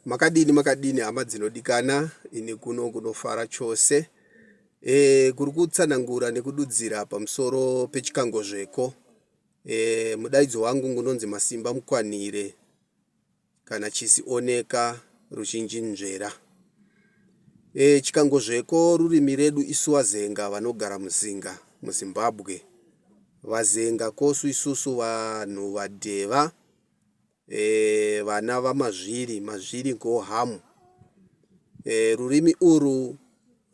Makadini makadini hama dzinodikana, ini kuno kunofara chose. E, kuri kutsanangura nekududzira pamusoro pechikangozveko. E, mudaidzo wangu ngunonzi Masimba Mukwanire kana chisioneka ruzhinji nzvera. E, chikangozveko rurimi redu isu vaZenga vanogara muZinga muZimbabwe. VaZenga kosu isusu vanhu vadheva E, vana vaMazviri, Mazviri ngo Hamu. E, rurimi urwu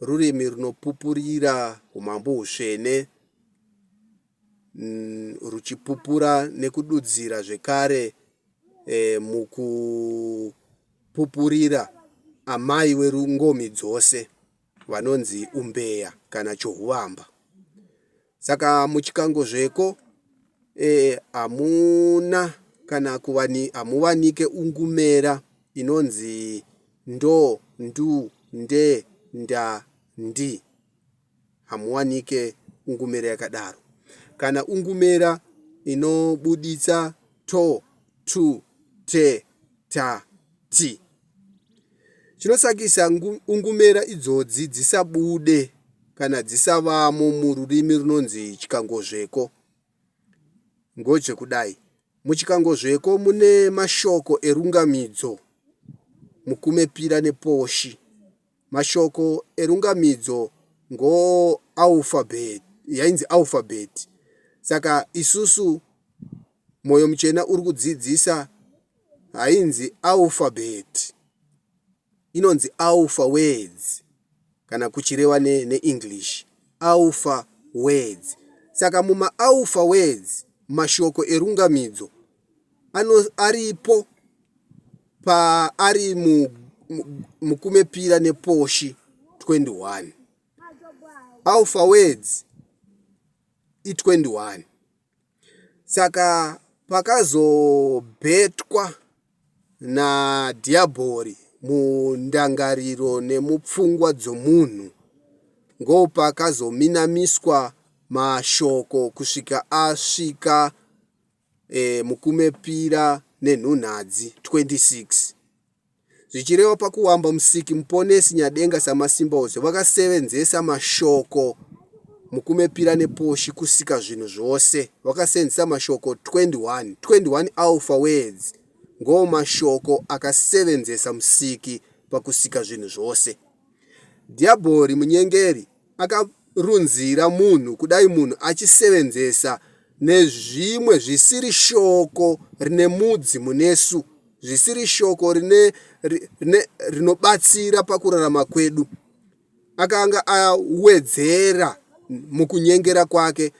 rurimi runopupurira umambo husvene mm, ruchipupura nekududzira zvekare e, mukupupurira amai werungomi dzose vanonzi Umbeya kana Chohuvamba. Saka muchikango zveko eh, hamuna kana kuwani, hamuwanike ungumera inonzi ndo, ndu, nde, nda, ndi. Hamuwanike ungumera yakadaro. Kana ungumera inobuditsa to, tu, te, ta, ti. Chinosakisa ungumera idzodzi dzisabude kana dzisavamo mururimi runonzi Chikangozveko ngozvekudai. MuChikangozveko mune mashoko erungamidzo mukumepira neposhi. Mashoko erungamidzo ngoalphabet, yainzi alphabet. Saka isusu Moyo muchena uri kudzidzisa hainzi alphabet inonzi alpha words kana kuchirewa neEnglish ne alpha words. Saka mumaalpha words mashoko erungamidzo ano aripo paari mukumepira neposhi 21 alpha words i21 Saka pakazobhetwa nadhiabhori mundangariro nemupfungwa dzomunhu, ngopakazominamiswa mashoko kusvika asvika e, mukumepira nenhunhadzi 26. Zvichireva pakuwamba Musiki Muponesi Nyadenga Samasimbaose vakasevenzesa mashoko mukumepira neposhi kusika zvinhu zvose. Vakasevenzesa mashoko 21, 21 alpha words ngoo mashoko akasevenzesa Musiki pakusika zvinhu zvose. Dhiabhori munyengeri akarunzira munhu kudai munhu achisevenzesa nezvimwe zvisiri shoko rine mudzi munesu zvisiri shoko rine, rine rinobatsira pakurarama kwedu. Akanga awedzera mukunyengera kwake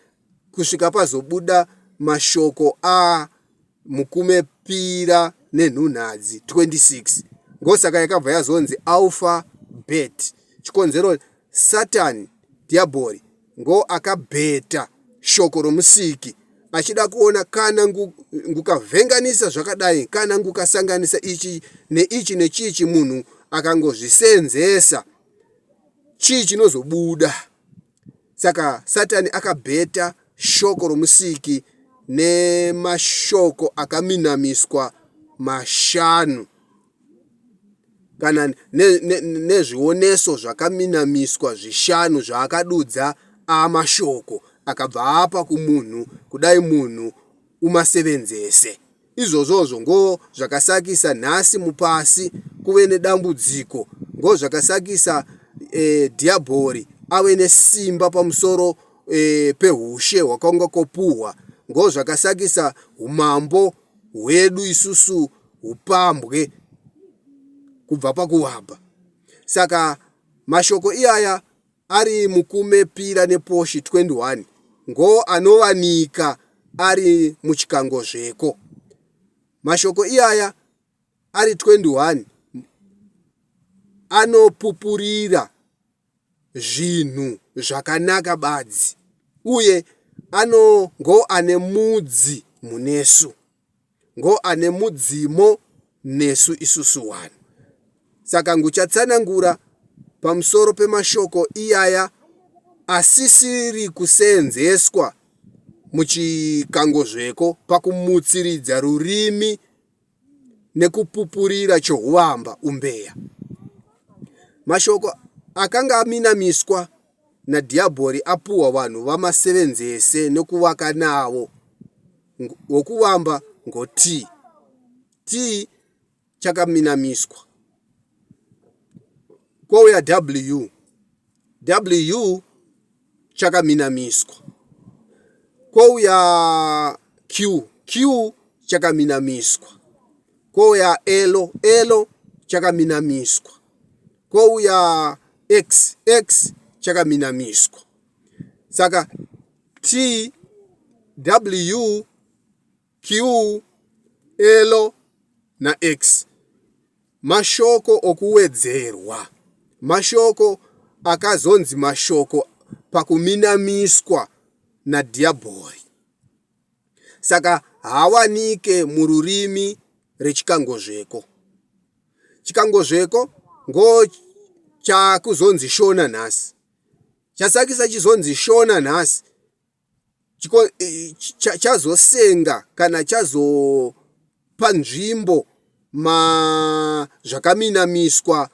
kusvika pazobuda mashoko a mukume pira nenhunhadzi 26 ngosaka yakabva yazonzi alpha bet chikonzero satani dhiyabhori ngo akabheta shoko romusiki achida kuona kana ngukavhenganisa zvakadai kana ngukasanganisa ichi neichi nechichi munhu akangozviseenzesa chii chinozobuda Saka Satani akabheta shoko roMusiki nemashoko akaminamiswa mashanu kana nezvioneso ne, ne zvakaminamiswa zvishanu zvaakadudza amashoko akabva apa kumunhu kudai munhu umasevenzese. Izvozvozvo ngo zvakasakisa nhasi mupasi kuve nedambudziko, ngo zvakasakisa e, dhiabhori ave nesimba pamusoro e, pehushe hwakanga kopuhwa, ngo zvakasakisa umambo hwedu isusu hupambwe kubva pakuvabva. Saka mashoko iyaya ari mukume pira neposhi 21 ngo anovanika ari muchikango zveko. Mashoko iyaya ari 21 anopupurira zvinhu zvakanaka badzi uye ano ngo ane mudzi munesu. Ngo ane mudzimo nesu isusu wanhu. Saka nguchatsanangura pamusoro pemashoko iyaya asisiri kuseenzeswa muchikangozveko pakumutsiridza rurimi nekupupurira chohuvamba umbeya. Mashoko akanga aminamiswa nadhiabhori apuhwa vanhu vamasevenzese nekuvaka navo wokuvamba ngo T. T chakaminamiswa. Kwouya W. W chakaminamiswa. Kwouya Q. Q chakaminamiswa. Kwouya L. L chakaminamiswa. Kwouya X. X chakaminamiswa. Saka T W Q, L naX mashoko okuwedzerwa, mashoko akazonzi mashoko pakuminamiswa nadhiyabhori. Saka haawanike mururimi rechikangozveko. Chikangozveko ngo chakuzonzi Shona nhasi. Chasakisa chizonzi Shona nhasi chazosenga kana chazopa nzvimbo ma zvakaminamiswa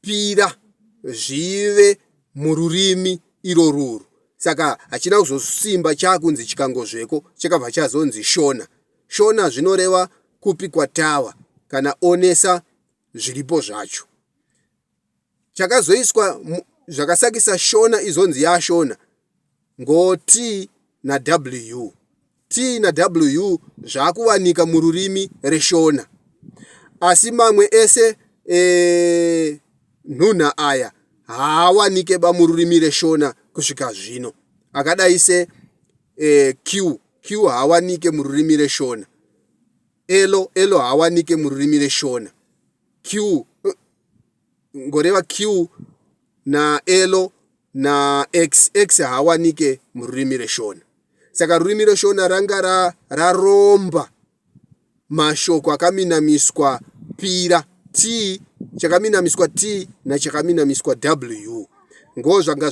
pira zvive mururimi iroruru saka hachina kuzosimba chakunzi chikangozveko chakabva chazonzi shona shona zvinoreva kupi kwatava kana onesa zviripo zvacho Chakazoiswa zvakasakisa Shona izonzi yaShona ngo T na W. T na W zvakuwanika mururimi reShona. Asi mamwe ese e, nhunha aya haawanike ba mururimi reShona kusvika zvino. Akadai se e, Q, Q haawanike mururimi reShona. L, L haawanike mururimi reShona. Q ngoreva Q na L na X. X haawanike mururimi reShona. Saka rurimi reShona ranga raromba ra mashoko akaminamiswa pira T chakaminamiswa T nachakaminamiswa W ngo zvanga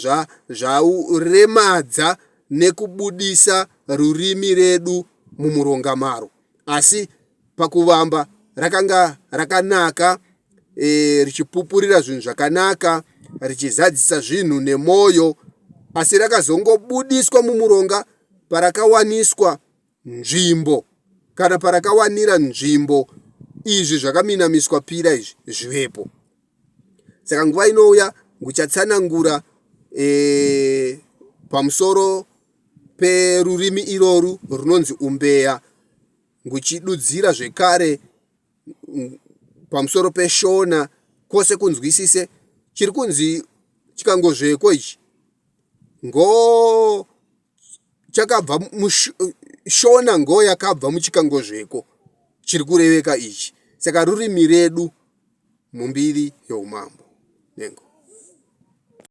zvaremadza zva nekubudisa rurimi redu mumuronga maro. Asi pakuvamba rakanga rakanaka e, richipupurira zvinhu zvakanaka richizadzisa zvinhu nemwoyo asi rakazongobudiswa mumuronga parakawaniswa nzvimbo kana parakawanira nzvimbo izvi zvakaminamiswa pira izvi zvivepo saka nguva inouya nguchatsanangura e, pamusoro perurimi iroru runonzi umbeya nguchidudzira zvekare pamusoro peshona kwose kunzwisise chiri kunzi chikangozveko ichi ngo chakabva shona ngo yakabva muchikangozveko chiri kureveka ichi saka rurimi redu mumbiri youmambo nengo.